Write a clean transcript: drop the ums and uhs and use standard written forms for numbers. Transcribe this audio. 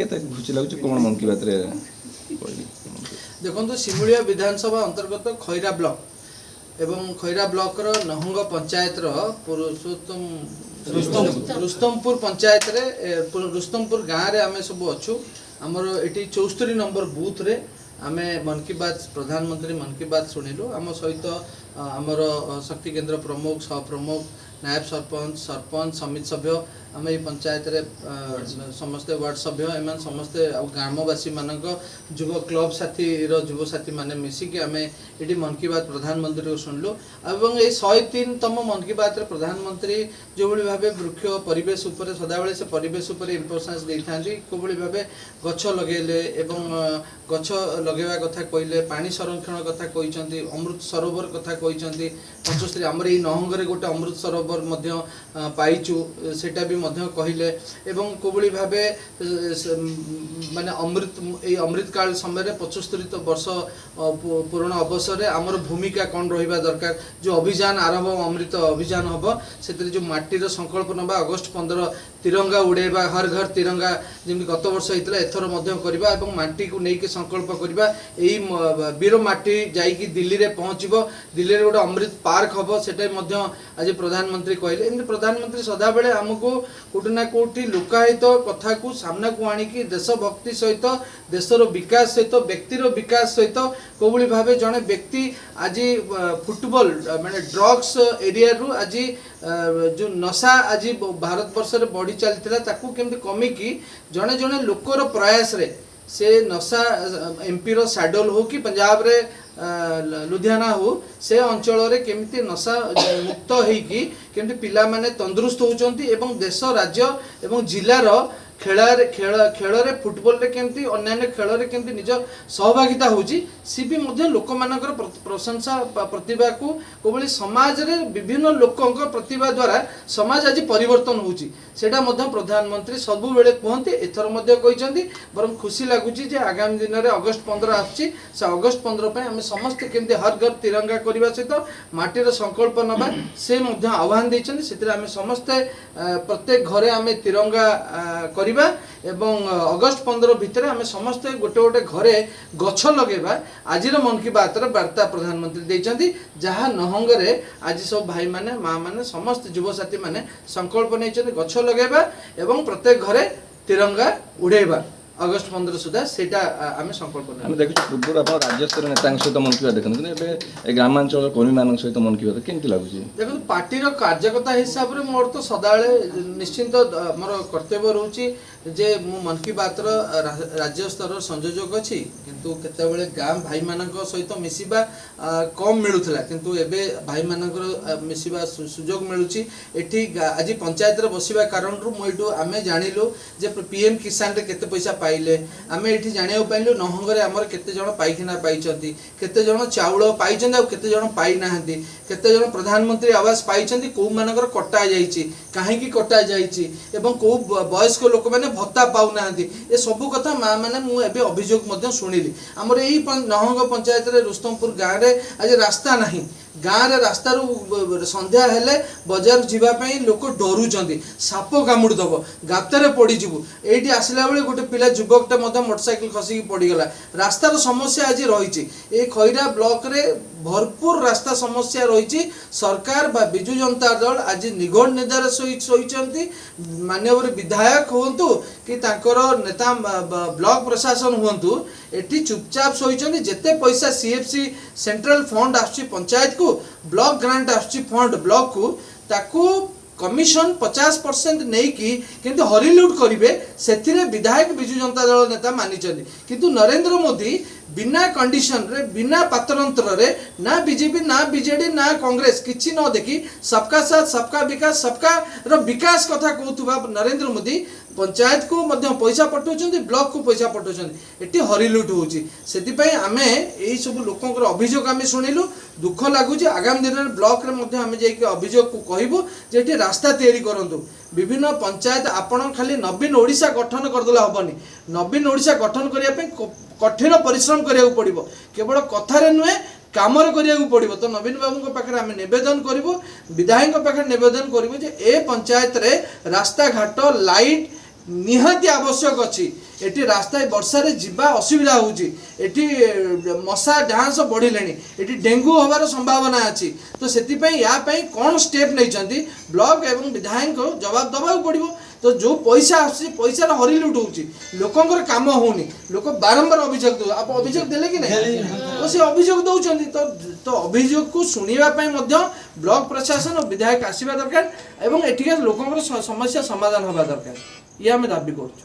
କେତେ ଖୁସି ଲାଗୁଛି? କ'ଣ ମନ୍ କି ବାତ୍ରେ କହିବି? ଦେଖନ୍ତୁ, ସିମୁଳିଆ ବିଧାନସଭା ଅନ୍ତର୍ଗତ ଖଇରା ବ୍ଲକ ଏବଂ ଖଇରା ବ୍ଲକର ନହଙ୍ଗ ପଞ୍ଚାୟତର ପୁରୁଷୋତ୍ତମ ରୁସ୍ତମପୁର ପଞ୍ଚାୟତରେ ରୁସ୍ତମପୁର ଗାଁରେ ଆମେ ସବୁ ଅଛୁ। ଆମର ଏଠି 74 ନମ୍ବର ବୁଥରେ ଆମେ ମନ୍ କି ବାତ୍, ପ୍ରଧାନମନ୍ତ୍ରୀ ମନ୍ କି ବାତ୍ ଶୁଣିଲୁ। ଆମ ସହିତ ଆମର ଶକ୍ତି କେନ୍ଦ୍ର ପ୍ରମୁଖ, ସହପ୍ରମୁଖ, ନାୟବ ସରପଞ୍ଚ, ସରପଞ୍ଚ, ସମିତି ସଭ୍ୟ, ଆମେ ଏଇ ପଞ୍ଚାୟତରେ ସମସ୍ତେ ୱାର୍ଡ ସଭ୍ୟ, ଏମାନେ ସମସ୍ତେ ଆଉ ଗ୍ରାମବାସୀମାନଙ୍କ ଯୁବ କ୍ଲବ ସାଥୀର ଯୁବସାଥୀମାନେ ମିଶିକି ଆମେ ଏଠି ମନ୍ କି ବାତ୍ ପ୍ରଧାନମନ୍ତ୍ରୀକୁ ଶୁଣିଲୁ। ଏବଂ ଏଇ 103ତମ ମନ୍ କି ବାତ୍ରେ ପ୍ରଧାନମନ୍ତ୍ରୀ ଯେଉଁଭଳି ଭାବେ ବୃକ୍ଷ, ପରିବେଶ ଉପରେ ସଦାବେଳେ ସେ ପରିବେଶ ଉପରେ ଇମ୍ପୋର୍ଟାନ୍ସ ଦେଇଥାନ୍ତି, କେଉଁଭଳି ଭାବେ ଗଛ ଲଗେଇଲେ ଏବଂ ଗଛ ଲଗେଇବା କଥା କହିଲେ, ପାଣି ସଂରକ୍ଷଣ କଥା କହିଛନ୍ତି, ଅମୃତ ସରୋବର କଥା କହିଛନ୍ତି। 75 ଆମର ଏଇ ନହଙ୍ଗରେ ଗୋଟେ ଅମୃତ ସରୋବର ମଧ୍ୟ ପାଇଛୁ, ସେଇଟା ବି ମଧ୍ୟ କହିଲେ। ଏବଂ କେଉଁଭଳି ଭାବେ ମାନେ ଅମୃତ, ଏଇ ଅମୃତ କାଳ ସମୟରେ 75 ବର୍ଷ ପୂରଣ ଅବସରରେ ଆମର ଭୂମିକା କ'ଣ ରହିବା ଦରକାର, ଯେଉଁ ଅଭିଯାନ ଆରମ୍ଭ ଅମୃତ ଅଭିଯାନ ହେବ, ସେଥିରେ ଯେଉଁ ମାଟିର ସଂକଳ୍ପ ନେବା, ଅଗଷ୍ଟ 15 ତିରଙ୍ଗା ଉଡ଼େଇବା, ହର ଘର ତିରଙ୍ଗା ଯେମିତି ଗତ ବର୍ଷ ହେଇଥିଲା ଏଥର ମଧ୍ୟ କରିବା ଏବଂ ମାଟିକୁ ନେଇକି ସଂକଳ୍ପ କରିବା। ଏଇ ବୀର ମାଟି ଯାଇକି ଦିଲ୍ଲୀରେ ପହଞ୍ଚିବ, ଦିଲ୍ଲୀରେ ଗୋଟେ ଅମୃତ ପାର୍କ ହେବ, ସେଟା ମଧ୍ୟ ଆଜି ପ୍ରଧାନମନ୍ତ୍ରୀ କହିଲେ। ଏମିତି ପ୍ରଧାନମନ୍ତ୍ରୀ ସଦାବେଳେ ଆମକୁ କୋଉଠି ନା କୋଉଠି ଲୁକାୟିତ କଥାକୁ ସାମ୍ନାକୁ ଆଣିକି ଦେଶଭକ୍ତି ସହିତ, ଦେଶର ବିକାଶ ସହିତ, ବ୍ୟକ୍ତିର ବିକାଶ ସହିତ କେଉଁଭଳି ଭାବେ ଜଣେ ବ୍ୟକ୍ତି ଆଜି ଫୁଟବଲ ମାନେ ଡ୍ରଗ୍ସ ଏରିଆରୁ ଆଜି ଯେଉଁ ନଶା ଆଜି ଭାରତବର୍ଷରେ ବଢ଼ି ଚାଲିଥିଲା, ତାକୁ କେମିତି କମିକି ଜଣେ ଜଣେ ଲୋକର ପ୍ରୟାସରେ ସେ ନଶା ଏମ୍ପିର ସାଡୋଲ ହଉ କି ପଞ୍ଜାବରେ ଲୁଧିଆନା ହଉ, ସେ ଅଞ୍ଚଳରେ କେମିତି ନଶା ମୁକ୍ତ ହେଇକି କେମିତି ପିଲାମାନେ ତନ୍ଦୁରୁସ୍ତ ହେଉଛନ୍ତି ଏବଂ ଦେଶ, ରାଜ୍ୟ ଏବଂ ଜିଲ୍ଲାର ଖେଳରେ ଖେଳରେ ଫୁଟବଲରେ କେମିତି, ଅନ୍ୟାନ୍ୟ ଖେଳରେ କେମିତି ନିଜ ସହଭାଗିତା ହେଉଛି, ସିଏ ବି ମଧ୍ୟ ଲୋକମାନଙ୍କର ପ୍ରଶଂସା ପ୍ରତିଭାକୁ କେଉଁଭଳି ସମାଜରେ ବିଭିନ୍ନ ଲୋକଙ୍କ ପ୍ରତିଭା ଦ୍ୱାରା ସମାଜ ଆଜି ପରିବର୍ତ୍ତନ ହେଉଛି, ସେଇଟା ମଧ୍ୟ ପ୍ରଧାନମନ୍ତ୍ରୀ ସବୁବେଳେ କୁହନ୍ତି, ଏଥର ମଧ୍ୟ କହିଛନ୍ତି। ବରଂ ଖୁସି ଲାଗୁଛି ଯେ ଆଗାମୀ ଦିନରେ ଅଗଷ୍ଟ 15 ଆସୁଛି। ସେ ଅଗଷ୍ଟ 15 ପାଇଁ ଆମେ ସମସ୍ତେ କେମିତି ହର ଘର ତିରଙ୍ଗା କରିବା ସହିତ ମାଟିର ସଂକଳ୍ପ ନେବା, ସେ ମଧ୍ୟ ଆହ୍ୱାନ ଦେଇଛନ୍ତି। ସେଥିରେ ଆମେ ସମସ୍ତେ ପ୍ରତ୍ୟେକ ଘରେ ଆମେ ତିରଙ୍ଗା କରିବା ଏବଂ ଅଗଷ୍ଟ 15 ଭିତରେ ଆମେ ସମସ୍ତେ ଗୋଟେ ଗୋଟେ ଘରେ ଗଛ ଲଗେଇବା। ଆଜିର ମନ୍ କି ବାତ୍ର ବାର୍ତ୍ତା ପ୍ରଧାନମନ୍ତ୍ରୀ ଦେଇଛନ୍ତି, ଯାହା ନହଙ୍ଗରେ ଆଜି ସବୁ ଭାଇମାନେ, ମା ମାନେ, ସମସ୍ତେ ଯୁବସାଥୀମାନେ ସଂକଳ୍ପ ନେଇଛନ୍ତି ଗଛ ଲଗେଇବା ଏବଂ ପ୍ରତ୍ୟେକ ଘରେ ତିରଙ୍ଗା ଉଡ଼େଇବା ଅଗଷ୍ଟ 15 ସୁଦ୍ଧା, ସେଇଟା ଆମେ ସଂକଳ୍ପ ନେବା। ଆମେ ଦେଖୁଛୁ, ପୂର୍ବରୁ ଆପଣ ରାଜ୍ୟସ୍ତରୀୟ ନେତାଙ୍କ ସହିତ ମନ୍ କି ବାତ୍ ଦେଖନ୍ତି, କିନ୍ତୁ ଏବେ ଏ ଗ୍ରାମାଞ୍ଚଳର କର୍ମୀମାନଙ୍କ ସହିତ ମନ୍ କି ବାତ୍ କେମିତି ଲାଗୁଛି? ଦେଖନ୍ତୁ, ପାର୍ଟିର କାର୍ଯ୍ୟକର୍ତ୍ତା ହିସାବରେ ମୋର ତ ସଦାବେଳେ ନିଶ୍ଚିନ୍ତ ମୋର କର୍ତ୍ତବ୍ୟ ରହୁଛି ଯେ ମୁଁ ମନ୍ କି ବାତ୍ର ରାଜ୍ୟ ସ୍ତରର ସଂଯୋଜକ ଅଛି। କିନ୍ତୁ କେତେବେଳେ ଗାଁ ଭାଇମାନଙ୍କ ସହିତ ମିଶିବା କମ୍ ମିଳୁଥିଲା, କିନ୍ତୁ ଏବେ ଭାଇମାନଙ୍କର ମିଶିବା ସୁଯୋଗ ମିଳୁଛି। ଏଠି ଆଜି ପଞ୍ଚାୟତରେ ବସିବା କାରଣରୁ ମୁଁ ଏଇଠୁ ଆମେ ଜାଣିଲୁ ଯେ ପିଏମ୍ କିଷାନରେ କେତେ ପଇସା ପାଇଲେ। ଆମେ ଏଠି ଜାଣିବାକୁ ପାଇଲୁ ନହଙ୍ଗରେ ଆମର କେତେ ଜଣ ପାଇଖାନା ପାଇଛନ୍ତି, କେତେ ଜଣ ଚାଉଳ ପାଇଛନ୍ତି ଆଉ କେତେ ଜଣ ପାଇନାହାନ୍ତି, କେତେ ଜଣ ପ୍ରଧାନମନ୍ତ୍ରୀ ଆବାସ ପାଇଛନ୍ତି, କେଉଁମାନଙ୍କର କଟା ଯାଇଛି, କାହିଁକି କଟା ଯାଇଛି ଏବଂ କେଉଁ ବୟସ୍କ ଲୋକମାନେ ଭତ୍ତା ପାଉନାହାନ୍ତି, ଏସବୁ କଥା ମା ମାନେ ମୁଁ ଏବେ ଅଭିଯୋଗ ମଧ୍ୟ ଶୁଣିଲି। ଆମର ଏଇ ନହଙ୍ଗ ପଞ୍ଚାୟତରେ ରୁସ୍ତମପୁର ଗାଁରେ ଆଜି ରାସ୍ତା ନାହିଁ। ଗାଁରେ ରାସ୍ତାରୁ ସନ୍ଧ୍ୟା ହେଲେ ବଜାର ଯିବା ପାଇଁ ଲୋକ ଡରୁଛନ୍ତି, ସାପ କାମୁଡ଼ି ଦବ, ଗାତରେ ପଡ଼ିଯିବୁ। ଏଇଠି ଆସିଲା ବେଳେ ଗୋଟେ ପିଲା ଯୁବକଟା ମଧ୍ୟ ମୋଟରସାଇକେଲ ଖସିକି ପଡ଼ିଗଲା। ରାସ୍ତାର ସମସ୍ୟା ଆଜି ରହିଛି। ଏଇ ଖଇରା ବ୍ଲକରେ ଭରପୁର ରାସ୍ତା ସମସ୍ୟା ରହିଛି। ସରକାର ବା ବିଜୁ ଜନତା ଦଳ ଆଜି ନିଘୋଡ଼ ନିଦାରେ ଶୋଇଛନ୍ତି। ମାନ୍ୟବର ବିଧାୟକ ହୁଅନ୍ତୁ କି ତାଙ୍କର ନେତା ବ୍ଲକ ପ୍ରଶାସନ ହୁଅନ୍ତୁ, ଏଠି ଚୁପଚାପ ଶୋଇଛନ୍ତି। ଯେତେ ପଇସା ସିଏଫସି ସେଣ୍ଟ୍ରାଲ ଫଣ୍ଡ ଆସୁଛି ପଞ୍ଚାୟତକୁ, ବ୍ଲକ ଗ୍ରାଣ୍ଟ ଆସୁଛି ଫଣ୍ଡ ବ୍ଲକକୁ, ତାକୁ କମିଶନ 50% ନେଇକି କିନ୍ତୁ ହରିଲୁଟ୍ କରିବେ, ସେଥିରେ ବିଧାୟକ, ବିଜୁ ଜନତା ଦଳ ନେତା ମାନିଛନ୍ତି। କିନ୍ତୁ ନରେନ୍ଦ୍ର ମୋଦି ବିନା କଣ୍ଡିସନରେ, ବିନା ପାତରଅନ୍ତରରେ, ନା ବିଜେପି, ନା ବିଜେଡି, ନା କଂଗ୍ରେସ କିଛି ନ ଦେଖି ସବକା ସାଥ, ସବକା ବିକାଶ, ସବକାର ବିକାଶ କଥା କହୁଥିବା ନରେନ୍ଦ୍ର ମୋଦି ପଞ୍ଚାୟତକୁ ମଧ୍ୟ ପଇସା ପଠାଉଛନ୍ତି, ବ୍ଲକକୁ ପଇସା ପଠାଉଛନ୍ତି। ଏଠି ହରିଲୁଟ୍ ହେଉଛି। ସେଥିପାଇଁ ଆମେ ଏଇ ସବୁ ଲୋକଙ୍କର ଅଭିଯୋଗ ଆମେ ଶୁଣିଲୁ, ଦୁଃଖ ଲାଗୁଛି। ଆଗାମୀ ଦିନରେ ବ୍ଲକରେ ମଧ୍ୟ ଆମେ ଯାଇକି ଅଭିଯୋଗକୁ କହିବୁ ଯେ ଏଠି ରାସ୍ତା ତିଆରି କରନ୍ତୁ। ବିଭିନ୍ନ ପଞ୍ଚାୟତ ଆପଣ ଖାଲି ନବୀନ ଓଡ଼ିଶା ଗଠନ କରିଦେଲେ ହେବନି। ନବୀନ ଓଡ଼ିଶା ଗଠନ କରିବା ପାଇଁ କଠିନ ପରିଶ୍ରମ କରିବାକୁ ପଡ଼ିବ। କେବଳ କଥାରେ ନୁହେଁ, କାମରେ କରିବାକୁ ପଡ଼ିବ। ତ ନବୀନ ବାବୁଙ୍କ ପାଖରେ ଆମେ ନିବେଦନ କରିବୁ, ବିଧାୟକଙ୍କ ପାଖରେ ନିବେଦନ କରିବୁ ଯେ ଏ ପଞ୍ଚାୟତରେ ରାସ୍ତାଘାଟ, ଲାଇଟ୍, ନିହାତି ଆବଶ୍ୟକ ଅଛି। ଏଠି ରାସ୍ତା ଏ ବର୍ଷାରେ ଯିବା ଅସୁବିଧା ହେଉଛି, ଏଠି ମଶା ଡାଁସ ବଢ଼ିଲେଣି, ଏଠି ଡେଙ୍ଗୁ ହେବାର ସମ୍ଭାବନା ଅଛି। ତ ସେଥିପାଇଁ ୟା ପାଇଁ କ'ଣ ଷ୍ଟେପ୍ ନେଇଛନ୍ତି ବ୍ଲକ ଏବଂ ବିଧାୟକଙ୍କୁ ଜବାବ ଦେବାକୁ ପଡ଼ିବ। ତ ଯେଉଁ ପଇସା ଆସୁଛି, ପଇସାର ହରିଲୁଟ ହେଉଛି, ଲୋକଙ୍କର କାମ ହେଉନି, ଲୋକ ବାରମ୍ବାର ଅଭିଯୋଗ ଦେଉ, ଆପଣ ଅଭିଯୋଗ ଦେଲେ କି ନାହିଁ? ତ ସେ ଅଭିଯୋଗ ଦେଉଛନ୍ତି। ତ ଅଭିଯୋଗକୁ ଶୁଣିବା ପାଇଁ ମଧ୍ୟ ବ୍ଲକ ପ୍ରଶାସନ ଓ ବିଧାୟକ ଆସିବା ଦରକାର ଏବଂ ଏଠିକାର ଲୋକଙ୍କର ସମସ୍ୟା ସମାଧାନ ହେବା ଦରକାର। ଇଏ ଆମେ ଦାବି କରୁଛୁ।